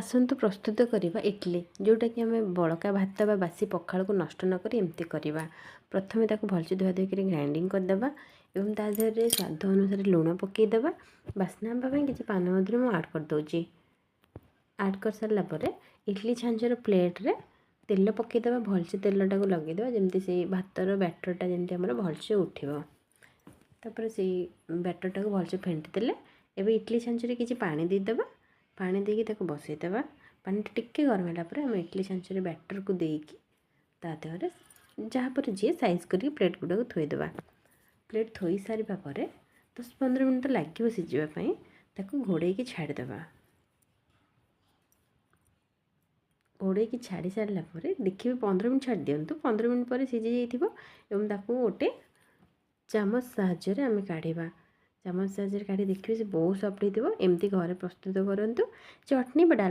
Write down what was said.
ଆସନ୍ତୁ ପ୍ରସ୍ତୁତ କରିବା ଇଡ଼ଲି, ଯେଉଁଟାକି ଆମେ ବଳକା ଭାତ ବା ବାସି ପଖାଳକୁ ନଷ୍ଟ ନକରି ଏମିତି କରିବା। ପ୍ରଥମେ ତାକୁ ଭଲସେ ଧୁଆ ଧୁଇ କରି ଗ୍ରାଇଣ୍ଡିଙ୍ଗ କରିଦେବା ଏବଂ ତା ଦେହରେ ସ୍ୱାଦ ଅନୁସାରେ ଲୁଣ ପକାଇଦେବା। ବାସ୍ନା ହେବା ପାଇଁ କିଛି ପାନ ମଧୁରି ମୁଁ ଆଡ଼୍ କରିଦେଉଛି। ଆଡ଼୍ କରିସାରିଲା ପରେ ଇଡ଼ଲି ଛାଞ୍ଚର ପ୍ଲେଟ୍ରେ ତେଲ ପକାଇଦେବା, ଭଲସେ ତେଲଟାକୁ ଲଗାଇଦେବା, ଯେମିତି ସେଇ ଭାତର ବ୍ୟାଟରଟା ଯେମିତି ଆମର ଭଲସେ ଉଠିବ। ତାପରେ ସେଇ ବ୍ୟାଟରଟାକୁ ଭଲସେ ଫେଣ୍ଟି ଦେଲେ ଏବେ ଇଡ଼ଲି ଛାଞ୍ଚରେ କିଛି ପାଣି ଦେଇଦେବା। ପାଣି ଦେଇକି ତାକୁ ବସାଇଦେବା। ପାଣିଟା ଟିକେ ଗରମ ହେଲା ପରେ ଆମେ ଇଡ଼ଲି ଛାଞ୍ଚରେ ବ୍ୟାଟରକୁ ଦେଇକି ତା ଦେହରେ ଯାହାପରେ ଯିଏ ସାଇଜ୍ କରିକି ପ୍ଲେଟ୍ ଗୁଡ଼ାକୁ ଥୋଇଦେବା। ପ୍ଲେଟ୍ ଥୋଇ ସାରିବା ପରେ 10-15 ମିନିଟ୍ ଲାଗିବ ସିଝିବା ପାଇଁ, ତାକୁ ଘୋଡ଼େଇକି ଛାଡ଼ିଦେବା। ଘୋଡ଼େଇକି ଛାଡ଼ି ସାରିଲା ପରେ ଦେଖିବେ 15 ମିନିଟ୍ ଛାଡ଼ି ଦିଅନ୍ତୁ। 15 ମିନିଟ୍ ପରେ ସିଝି ଯାଇଥିବ ଏବଂ ତାକୁ ଗୋଟେ ଚାମଚ ସାହାଯ୍ୟରେ ଆମେ କାଢ଼ିବା। ଚାମଚ ସାହାଯ୍ୟରେ କାଢ଼ି ଦେଖିବେ ସେ ବହୁତ ସଫ୍ଟ ହେଇଥିବ। ଏମିତି ଘରେ ପ୍ରସ୍ତୁତ କରନ୍ତୁ। ଚଟଣି ବା ଡାଲମା।